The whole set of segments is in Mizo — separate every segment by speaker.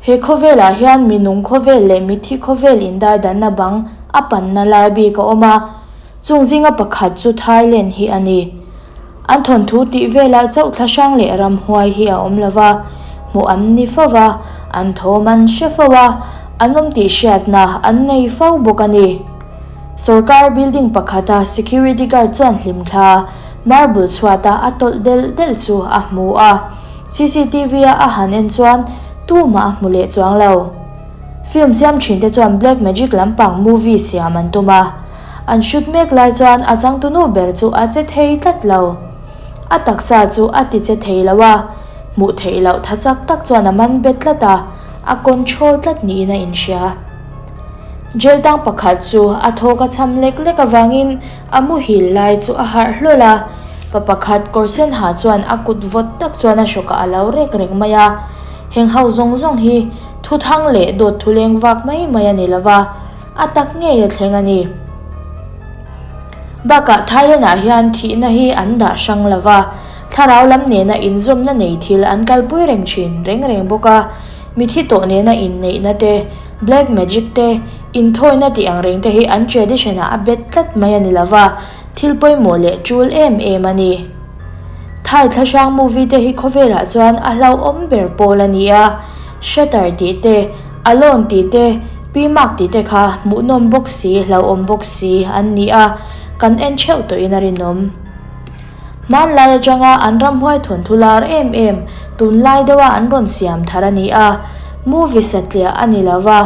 Speaker 1: He khawvelah hian mi nung khawvel leh mitthi khawvel indaidanna bang a panna lai bik a awm a, chung zinga pakhat chu Thailand hi a ni. An thawnthu tih velah chauh thlahrang leh ramhuai hi a awm lo va, hmuh an ni fo va, an thawm an hre fo a, an awm tih hriatna an nei fo bawk a ni. Sorkar building pakhata security guard chuan hlimthla marble chhuata a tawlh delh delh chu a hmu a, CCTV-a a han en chuan tumah a hmu leh chuang lo. Film siam thinte chuan black magic lampang movie siam an tum a, an shoot mek lai chuan a changtunu ber chu a che thei tlat lo. A taksa chu a ti che thei lo a, hmuh theih loh tha chak tak chuan a man bet tlat a, a control tlat niin a inhria. Jail tang pakhat chu a thawk a cham lek lek avangin a muhil lai chu a harh hlawl a, pa pakhat kawr sen ha chuan a kut vawt tak chuan a hrawkah a lo rek reng mai a. Heng ho zawng zawng hi thuthang leh dawt thuleng vak mai mai a ni lo va, a tak ngei a thleng a ni. Bakah Thailand-ah hian thihna hi an dah hrang lo va, thlarau lam nena inzawmna nei thil an kalpui reng thin reng reng bawk a. Mithi tawh nena inneihna te, black magic te, inthawina tih ang reng te hi an tradition ah a bet tlat mai a ni lo va, thil pawimawh leh tul em em a ni. Thai thlahrang movie te hi khawvelah chuan a hlauhawm ber pawl a ni a, Shutter tih te, Alone tih te, Pi Mark tih te kha hmuhnawm bawk si, hlauhawm bawk si an ni a, kan en theuh tawhin a rinawm. Hmanlai atanga an ramhuai thawnthu lar em em tunlai deuha an rawn siam thar a ni a, movie satliah a ni lo va,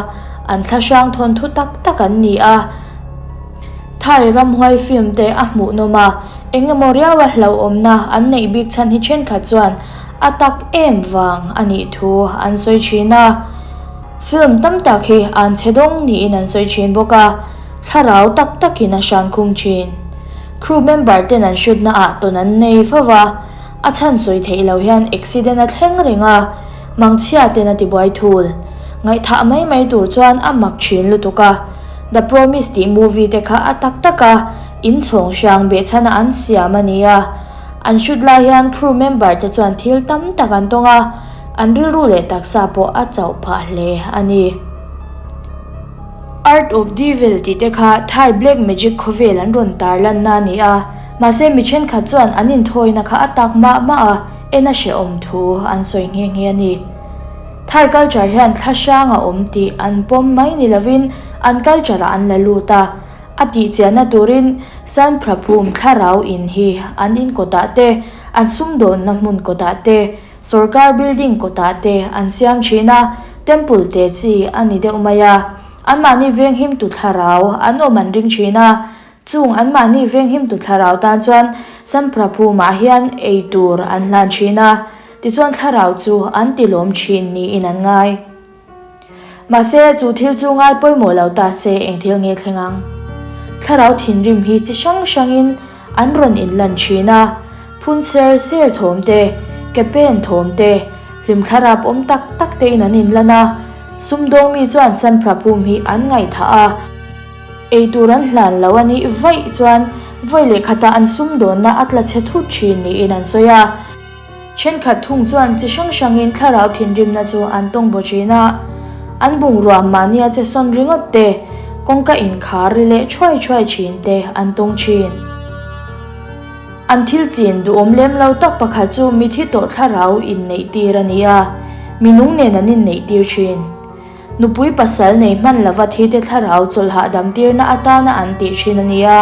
Speaker 1: an thlahrang thawnthu tak tak an ni a. Thai ramhuai film te a hmuhnawm a, eng emaw riaua hlauhawmna an neih bik chhan hi thenkhat chuan a tak em vang a nih thu an sawi thin a. Film tam tak hi an chhe dawng niin an sawi thin bawk a, thlarau tak takin a hran khum thin. Crew member ten an shoot na ah tawn an nei fo va, a chhan sawi theih loh hian accident a thleng reng a, mangchhia ten a tibuai thul. Ngaihthah mai mai tur chuan a mak thin lutuk a, The Promise tih movie te kha a tak tak a, in chhawng hrang behchhan a an siam a ni a. An shoot lai hian crew member te chuan thil tam tak an tawng a, an rilru leh taksa pawh a chauh phah hle a ni. Art of Devil tih te kha Thai black magic khawvel an rawn tar lanna a ni a, mahse mi thenkhat chuan an inthawina kha a tak mah mah a, en a hrehawm thu an sawi nghe nghe a ni. Thai culture hian thla hrang a awm tih an pawm mai ni lovin an culture ah an la lut a, a tih chianna turin San Phraphum thlarau in hi an in kawtah te, an sumdawnna hmun kawtah te, Sorkar building kawtah te an siam thin a, temple te chi a ni deuh mai a. Anmahni venghimtu thlarau an awm an ring thin a, chung anmahni venghimtu thlarau tan chuan Sampraphumah hian ei tur an hlan thin a, tichuan thlarau chu an tilawm thin niin an ngai. Mahse, chu thil chu ngai pawimawh lo ta se eng thil nge thleng ang? Thlarau thinrim hi chi hrang hrangin an rawn inlan thin a, phun ser ser thawm te, ke pen thawm te, hlim thlarap awm tak tak tein an inlan a, sumdawng mi chuan Sanprabhum hi an ngaihthah a, eitur an hlan lo a nih vaih chuan vawi leh khatah an sumdawnna a tla chhe thut thin niin an sawi a. Thenkhat thung chuan chi hrang hrangin thlarau thinrimna chu an tawng baw thin a, an bungrua mahnia che sawn ringawt te, kawngka inkhar ri leh thuai thuai thin te an tawng thin. An thil chin duhawm lem lo tak pakhat chu mithi tawh thlarau inneih tir a ni a, minung nen an inneih tir thin. Nupui pasal nei hman lova thite thlarau chawlh hahdam tirna atana an tih thin a ni a.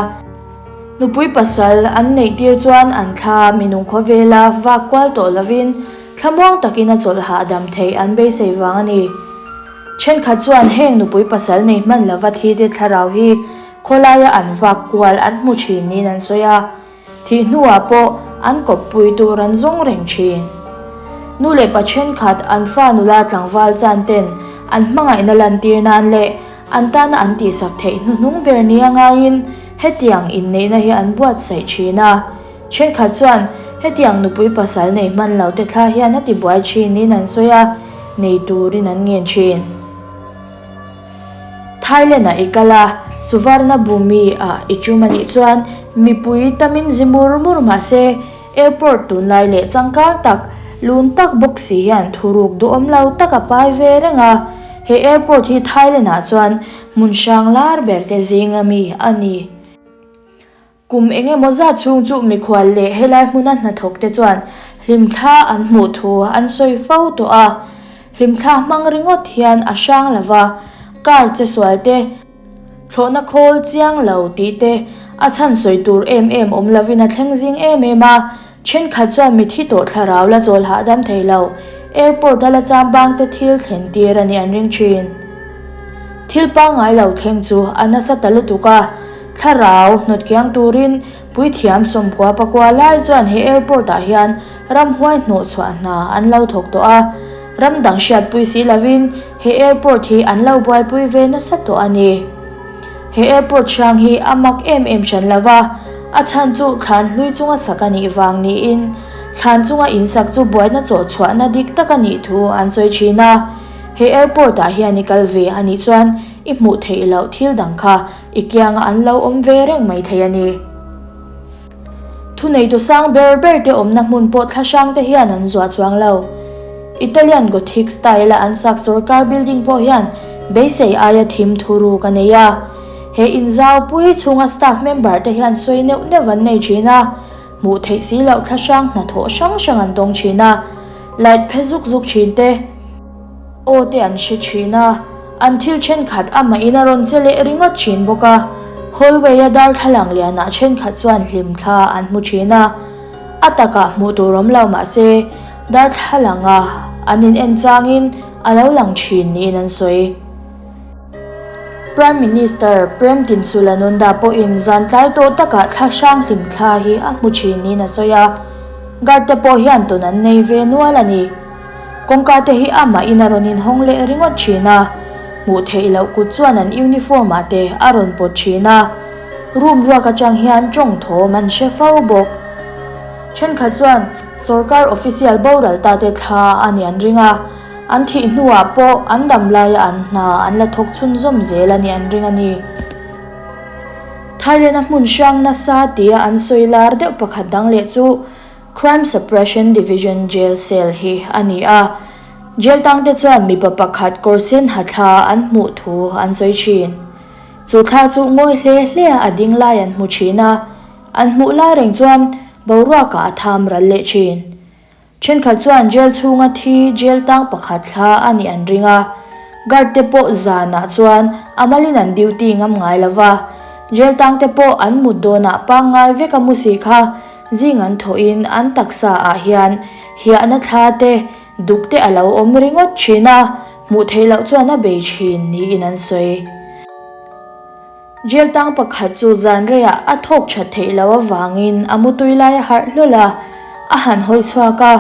Speaker 1: Nupui pasal an neih tir chuan an thla minung khawvela vak kual tawh lovin thlamuang takin a chawlh hahdam theih an beisei vang a ni. Thenkhat chuan heng nupui pasal nei hman lova thite thlarau hi khawlaia an vak kual an hmu thin niin an sawi a, thih hnuah pawh an kawppui tur an zawng reng thin. Nu leh pa thenkhat an fa nula tlangval chan ten an hmangaihna lantir nan leh An tana an tihsak theih hnuhnung ber nia ngaiin hetiang inneihna hi an buatsaih thin a. Thenkhat chuan hetiang nupui pasal nei hman lo te thla hian a tibuai thinin an sawi a, nei turin an ngen thin. Thailand-ah i kal a, Suvarnabhumi-ah i tum a nih chuan mipui tamin zi mur mur mah se, Airport tunlai leh changkang tak Lun tak bawk si hian thuruk duhawm lo tak a pai ve reng a, he airport hi Thailand ah chuan hmun hrang lar ber te zinga mi a ni. Kum eng emaw zat chhung chu mikhual leh helai hmuna hnathawk te chuan hlimthla an hmuh thu an sawi fo tawh a, hlimthla hmang ringawt hian a hrang lova, car che sual te, Thlawhna khawl chiang lo tih te a chhan sawi tur em em awm lovin a thleng zing em em a, thenkhat chuan mithi tawh thlarau la chawl hahdam thei lo, airport a la cham bang te thil thlen tir a nih an ring thin. Thil pangngai lo thleng chu a nasa ta lutuk a, thlarau hnawt kiang turin puithiam sawmkua pakua lai chuan he airport ah hian ramhuai hnawhchhuah hna an lo thawk tawh a, ram dang hriatpui si lovin He airport hi an lo buaipui ve nasa tawh a ni. He airport hrang hi a mak em em hran lo va, a chhan chu thlan hlui chunga sak a nih vang niin thlan chunga insak chu buaina chawh chhuahna dik tak a nih thu an sawi thin a. He airport ah hian i kal ve a nih chuan i hmuh theih loh thil dang kha i kiangah an lo awm ve reng mai thei a ni. Thuneitu sang ber ber te awmna hmun pawh thla hrang te hian an zuah chuang lo. Italian Gothic style a an sak sawrkar building pawh hian beisei aia thim thuruk a nei a. He inzau pui chhunga staff member te hian sawi neuh neuh an nei thin a, hmuh theih si loh thla hrang hnathawh hrang hrang an tawng thin a, light phe zuk zuk thin te, Aw te an hre thin a, an thil thenkhat amah in a rawn che leh ringawt thin bawk a, hallway a darthlalang lianah thenkhat chuan hlim thla an hmu thin a, a takah hmuh tur awm lo mah se darthlalang a an in en changin a lo lang thin niin an sawi. Prime Minister Prem Tinsulanonda pawhin zan tlai tawh takah thla hrang hlim thla hi a hmu thin niin a sawi a, guard te pawh hian tawn an nei ve nual a ni. Kawngka te hi amah in a rawn inhawng leh ringawt thin a, hmuh theih loh kut chuan an uniform ah te a rawn pawt thin a, room ruak atang hian tawng thawm an hre fo bawk. Thenkhat chuan sawrkar official boral ta te thla a ni an ring a, an thih hnuah pawh an dam laia an hna an la thawk chhunzawm zel a nih an ring a ni. Thailand a hmun hrang nasa tia an sawi lar deuh pakhat dang leh chu Crime Suppression Division Jail Cell hi a ni a, jail tangte chuan mipa pakhat kawr sen ha thla an hmuh thu an sawi thin. Chu thla chu ngawi hle hle a a ding lai an hmu thin a, an hmuh lai reng chuan boruakah a tham ral leh thin. Thenkhat chuan jail chhunga thi jail tang pakhat thla a nih an ring a, guard te pawh zanah chuan a malin an duty ngam ngai lo va, jail tangte pawh an mut dawnah pangngai vek a mu si kha Zing an thawhin an taksa ah hian hiahna thla te, duk te a lo awm ringawt thin a, hmuh theih loh chuan a bei thin niin an sawi. Jail tang pakhat chu zan reiah a thawk that theih loh avangin a mutui lai a harh hlawl a, a han hawi chhuak a,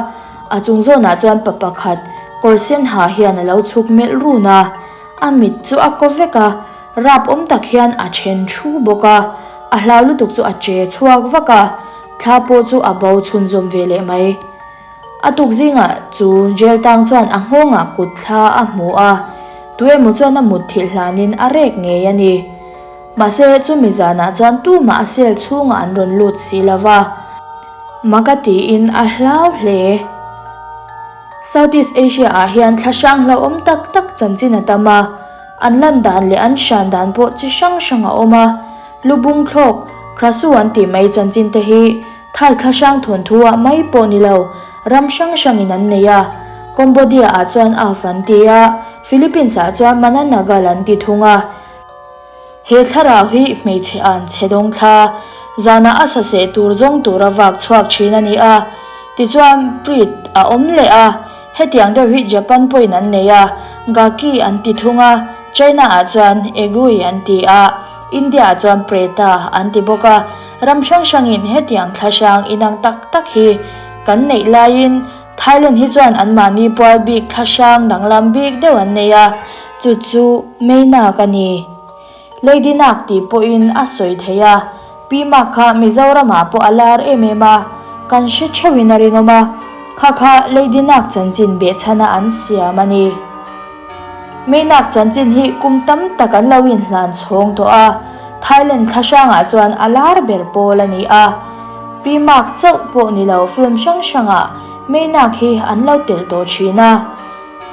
Speaker 1: a chung zawnah chuan pa pakhat kawr sen ha hian a lo chhuk melh run a, a mit chu a kaw vek a, Rap awm tak hian a then thu bawk a, a hlau lutuk chu a che chhuak vak a, thla pawh chu a bo chhunzawm ve leh mai. A tuk zingah chu jail tang chuan a nghawngah kut thla a hmu a, tuemaw chuan a mut thilh hlanin a rek ngei a ni. Mahse chumi zanah chuan tumah a cell chhungah an rawn lut si lo va, mak a tiin a hlau hle. Southeast Asia ah hian thla hrang hlauhawm tak tak chanchin a tam a. An lan dan leh an hran dan pawh chi hrang hrang a awm a, lu bung thlawk, Krasu an tih mai chanchin te hi Thai thla hrang thawnthu ah mai pawh ni lo, ram hrang hrangin an nei a. Cambodia ah chuan Af an ti a, Philippines ah chuan Mananagal an ti thung a. He thlarau hi hmeichhe an chhe dawng thla, zanah a saseh tur zawng tura vak chhuak thin a ni a. Tichuan, Preet a awm leh a, hetiang deuh hi Japan pawhin an nei a, Gaki an ti thung a, China ah chuan Egui an ti a, India ah chuan Preta an ti bawk a, ram hrang hrangin hetiang thla hrang inang tak tak hi kan neih laiin Thailand hi chuan anmahni pual bik thla hrang danglam bik deuh an nei a, chu chu Meinak a ni. Lady Nak tih pawhin a sawi thei a, Pi Mak kha Mizoramah pawh a lar em em a, kan hre theuhin a rinawm a, kha kha Lady Nak chanchin behchhana an siam a ni. Meinak chanchin hi kum tam tak an lo inhlan chhawng tawh a, Thailand thla hrangah chuan a lar ber pawl a ni a. Pi Mark chauh pawh ni lo film hrang hrangah Meinak hi an lo telh tawh thin a.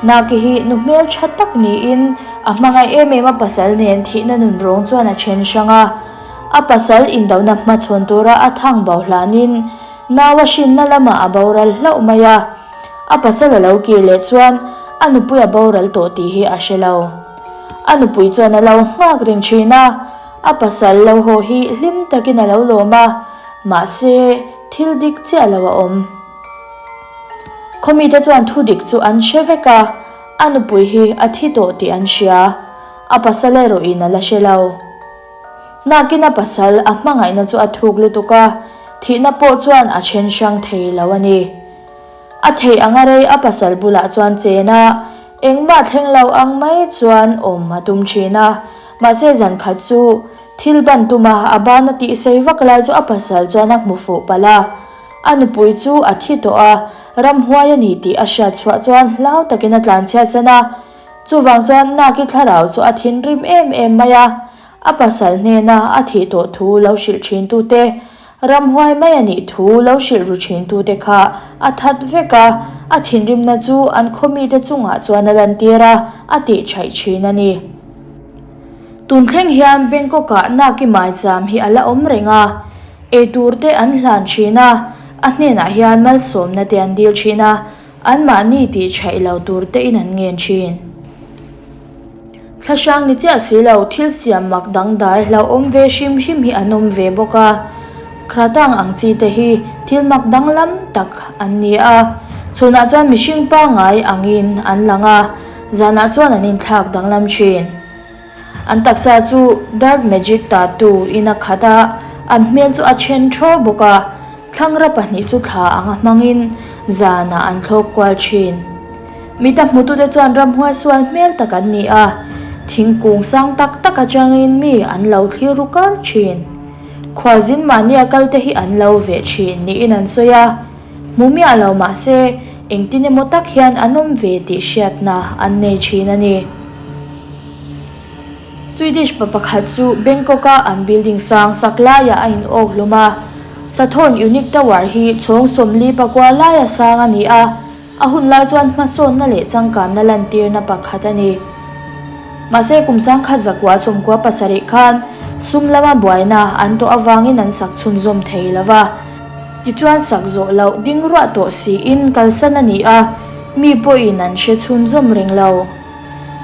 Speaker 1: Naki hi nu hmeltha tak niin a hmangaih em em a pasal nen thihna nun rawng chuan a then hrang a. A pasal indona hmachhawn tura a thang bo hlanin nau a hrinna lamah a boral hlauh mai a. A pasal a lo kir leh chuan a nupui a boral tawh tih hi a hre lo. A nupui chuan a lo nghak reng thin a, a pasal lo haw hi hlim takin a lo lawm a, mahse thil dik chiah lo a awm. Khawmite chuan thu dik chu an hre vek a, a nupui hi a thi tawh tih an hria, a pasal erawhin a la hre lo. Nakin a pasal a hmangaihna chu a thuk lutuk a, thihna pawh chuan a then hrang thei lo a ni. A theih anga rei a pasal bulah chuan chen a, engmah thleng lo ang mai chuan awm a tum thin a, mahse zan khat chu thil ban tuma a ban a tihsei vak lai chu a pasal chuan a hmu fuh palh a. A nupui chu a thi tawh a, ramhuai a ni tih a hriat chhuah chuan hlau takin a tlanchhiat san a. Chuvang chuan Naki thlarau chu a thinrim em em mai a, a pasal hnena a thih tawh thu lo hrilh thintute, ramhuai mai a nih thu lo hrilh ru thintute kha a that vek a, a thinrimna chu an khaw mite chungah chuan a lantir a, a tih thaih thin a ni. Tun thleng hian Bangkok-ah Naki maicham hi a la awm reng a, eitur te an hlan thin a, a hnenah hian malsawmna te an dil thin a, anmahni tih chhaih lo tur tein an ngen thin. Thlahrang ni chiah si lo, thil siam mak dangdai hlauhawm ve hrim hrim hi an awm ve bawk a, Kratang ang chi te hi thil mak danglam tak an ni a, chhunah chuan mihring pangngai angin an lang a, Zanah chuan an inthlak danglam thin. An taksa chu dark magic tattoo in a khat a, an hmel chu a then thaw bawk a, thlangra pahnih chu thla anga hmangin zanah an thlawk kual thin. Mita hmutute chuan ramhuai sual hmel tak an ni a, thingkung sang tak tak atangin mi an lo thlir ru kar thin. Khualzin mahnia kalte hi an lo veh thin niin an sawi a. Hmu miah lo mah se, engtin emaw tak hian an awm ve tih hriatna an nei thin a ni. Swedish pa pakhat chu Bangkok-a an building sang sak laiah a inawk hlum a. Sathorn Unique Tower hi chhawng 40 pakua laia sang a ni a. A hun lai chuan hmasawnna leh changkanna lantirna pakhat a ni. Mahse kum 1997 khan sum lama buaina an tawh avangin an sak chhunzawm thei lo va. Tichuan sak zawh loh ding ruah tawh siin kalsan a ni a, mi pawhin an hre chhunzawm reng lo.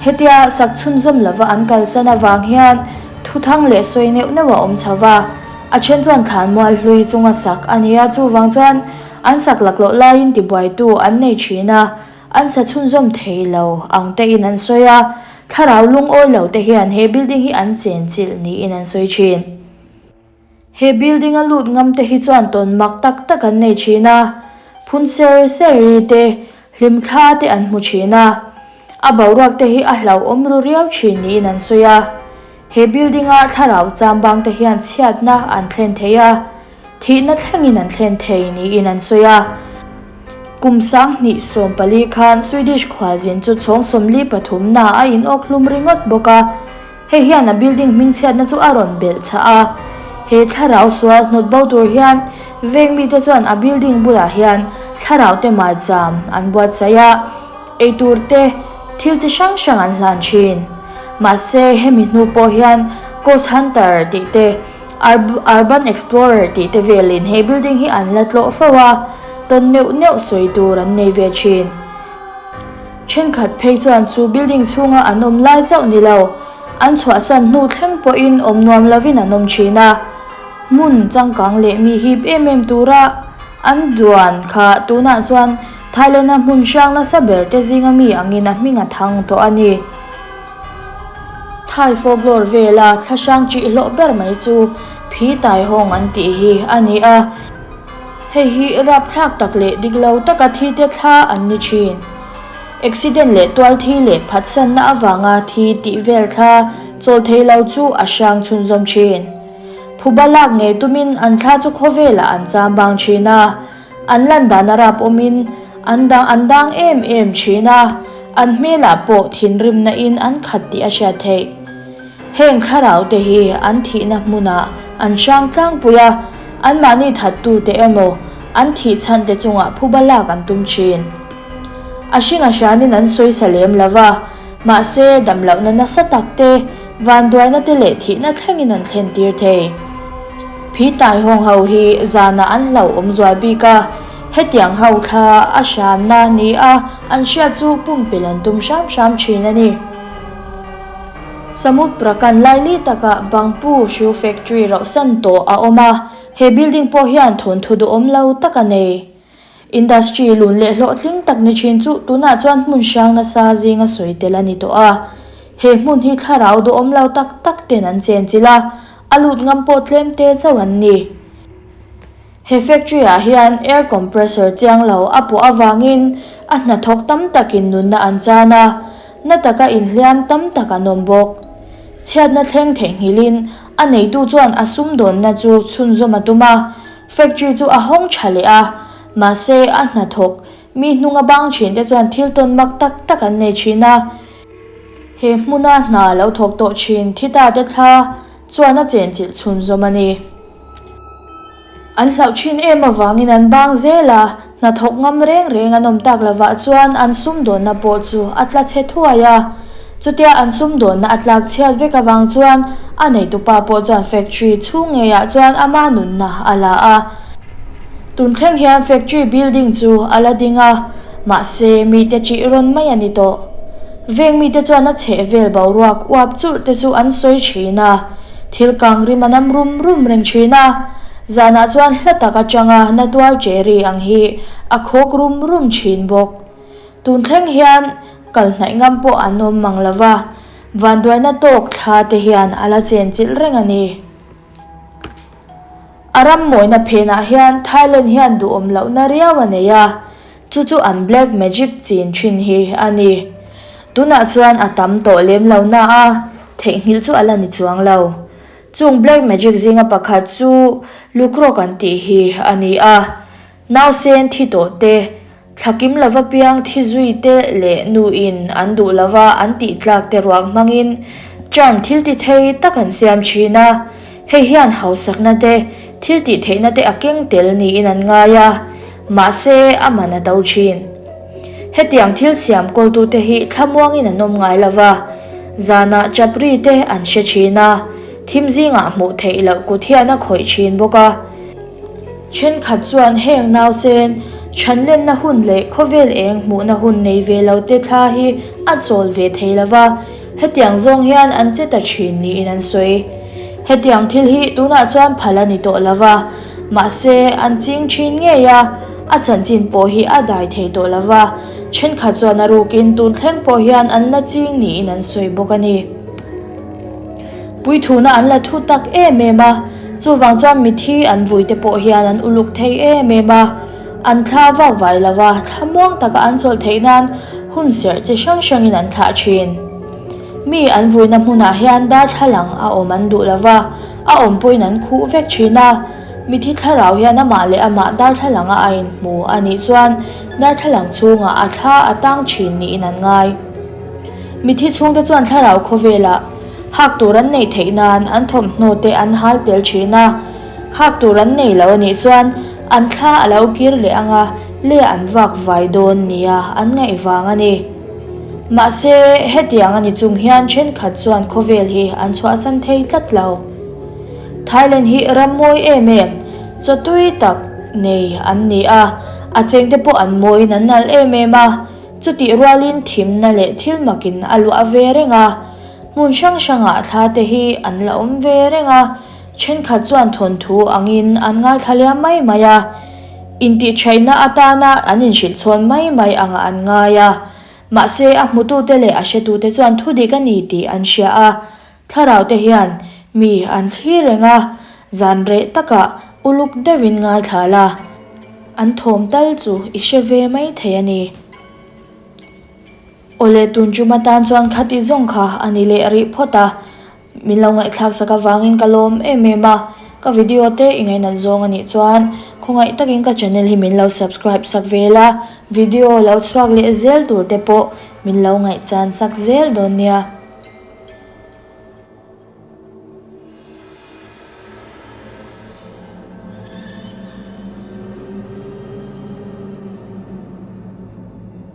Speaker 1: Hetia sak chhunzawm lova an kalsan avang hian thuthang leh sawi neuh neuh a awm chho va, a then chuan thlanmual hlui chunga sak a ni a, chuvang chuan An sak laklawh laiin tibuaitu an nei thin a, an sa chhunzawm thei lo ang tein an sawi a, thlarau lungawi lo te hian he building hi an chenchilh niin an sawi thin. He building a lut ngam te hi chuan tawn mak tak tak an nei thin a, phun ser ser ri te, hlimthla te an hmu thin a, a boruak te hi a hlauhawm ru riau thin niin an sawi a. He building a thlarau chambang te hian chhiatna an thlen thei a. Thihna thlengin an thlen thei niin an sawi a. Kum 2014 khan Swedish khualzin chu chhawng 43 na a inawk hlum ringawt bawk a. Hei hian a building hmingchhiatna chu a rawn belh chhah a. He thlarau sual hnawt bo tur hian veng mite chuan a building bulah hian thlarau te maicham an buatsaih a, eitur te thil chi hrang hrang an hlan thin. Mahse hemi hnu pawh hian Ghost Hunter tih te, Urban Explorer tih te velin he building hi an la tlawh fo a, tawn neuh neuh sawi tur an nei ve thin. Thenkhat phei chuan chu building chhunga an awm lai chauh ni lo, an chhuahsan hnu thleng pawhin awm nuam lovin an awm thin a. Hmun changkang leh mi hip em em tura an duan kha tunah chuan Thailand-a hmun hrang nasa ber te zinga mi angin a hming a thang tawh a ni. Thai folklore vela thlahrang ṭih hlawh ber mai chu Phi Tai Hawng an tih hi a ni a. Hei hi rapthlak tak leh dik lo taka thi te thla an ni ṭhin. Accident leh tual thi leh phatsanna avanga thi tih vel thla chawl thei lo chu a hrang chhunzawm ṭhin. Phuba lak ngei tumin an thla chu khawvelah an cham bang ṭhin a. An lan dan a rap awmin an dang an dang em em thin a, an hmelah pawh thinrimna in an khat tih a hriat theih. Heng thlarau te hi an thihna hmunah an hrang tlangpui a, anmahni thattute emaw, an thih chhan te chungah phuba lak an tum thin. A hring a hranin an sawisa lem lo va, mahse damlohna nasa tak te, vanduaina te leh thihna thlengin an thlen tir thei. Phi taihawng ho hi zanah an hlauhawm zual bik a, hetiang ho thla a hranna ni a an hriat chu pumpelh an tum hram hram thin a ni. Samut Prakan laili takah Bangpu Shoe Factory rauhsan tawh a awm a, he building pawh hian thawnthu duhawm lo tak a nei. Industry lun leh hlawhtling tak ni thin chu tunah chuan hmun hrang nasa zinga sawi tel a ni tawh a. He hmun hi thlarau duhawm lo tak tak ten an chenchilh a, a lut ngam pawh tlem te chauh an ni. He factory ah hian air compressor chiang lo a pawh avangin a hnathawk tam takin nunna an chan a, na taka inhliam tam tak an awm bawk. Chhiatna thleng theihnghilhin a neitu chuan a sumdawnna chu chhunzawm a tum a, factory chu a hawng tha leh a, mahse a hnathawk mi hnunga bang thinte chuan thil tawn mak tak tak an nei thin a. He hmuna hna lo thawk tawh thin thi ta te thla chuan a chenchilh chhunzawm a ni. An hlauh thin em avangin an bang zel a, hnathawk ngam reng reng an awm tak lovah chuan an sumdawnna pawh chu a tla chhe thuai a. Chutia an sumdawnna a tlak chhiat vek avang chuan a neitupa pawh chuan factory chhung ngeiah chuan ama nunna a la a. Tun thleng hian factory building chu a la ding a, mahse mite ṭih rawn mai a ni tawh. Veng mite chuan a chhehvel boruak uap churh te chu an sawi thin a. Thil kang rim a nam rum rum reng thin a, zanah chuan hla tak atanga na tuar che ri ang hi a khawk rum rum thin bawk. Tun thleng hian kal hnaih ngam pawh an awm mang lo va, vanduaina tawk thla te hian a la chenchilh reng a ni. A ram mawina phenah hian Thailand hian duhawm lohna riau a nei a, Chu chu an black magic chin thin hi a ni. Tunah chuan a tam tawh lem lo na a, theihnghilh chu a la ni chuang lo. Chung black magic zinga pakhat chu Lukro kan tih hi a ni a. Nausen thi tawh te, thlakim lova piang thi zui te leh nuin an duh lova an tih tlak te ruak hmangin charm thil ti thei tak an siam thin a. Hei hian hausakna te, thil tih theihna te a keng tel niin an ngai a, mahse a man a to thin. Hetiang thil siam kawltute hi thlamuangin an awm ngai lo va, zanah chapri te an hre thin a, thim zingah hmuh theih loh kut hian a khawih thin bawk a. Thenkhat chuan heng nausen chhanlenna hun leh khawvel eng hmuhna hun nei ve lo te thla hi a chawl ve thei lo va, Hetiang zawng hian an che ta thin niin an sawi. Hetiang thil hi tunah chuan phal a ni tawh lo va, mahse an ching thin ngei a, a chanchin pawh hi a dai thei tawh lo va, thenkhat chuan a rukin tun thleng pawh hian an la ching niin an sawi bawk a ni. Puithuna an la thu tak em em a, chuvang chuan mithi an vuite pawh hian an uluk thei em em a. An thla vak vai lo va, thlamuang taka an chawlh theih nan hun serh chi hrang hrangin an thlah thin. Mi an vuina hmunah hian darthlalang a awm an duh lo va, a awm pawhin an khuh vek thin a. Mithi thlarau hian amah leh amah darthlalanga a inhmu a nih chuan darthlalang chhungah a thla a tang thin niin an ngai. Mithi chhungte chuan thlarau khawvelah hak tur an neih theih nan an thawmhnaw te an hal tel thin a. Hak tur an nei lo a nih chuan an thla a lo kir leh ang a, le an vak vai dawn nia an ngaih vang a ni. Mahse, hetiang a ni chung hian thenkhat chuan khawvel hi an chhuahsan thei tlat lo. Thailand hi ram mawi em em, chaw tui tak nei an ni a, a chengte pawh an mawiin an nalh em em a, chutih rualin thimna leh thil makin a luah ve reng a, hmun hrang hrangah thla te hi an la awm ve reng a, Thenkhat chuan thawnthu angin an ngaithla liam mai mai a, intihtheihna atana an inhrilh chhawn mai mai angah an ngai a. Mahse, a hmutute leh a hretute chuan thudik a ni tih an hria a, thlaraute hian mi an thlir reng a, zan reh takah uluk deuhin ngaithla la, an thawm tal chu i hre ve mai thei a ni. Awle, tun tum atan chuan khati zawng kha a ni leh rih phawt a. Min lo ngaihthlak sak avangin ka lawm em em a, ka video te i ngainat zawng a nih chuan khawngaih takin ka channel hi min lo subscribe sak ve la, video lo chhuak leh zel tur te pawh min lo ngaihchan sak zel dawn nia.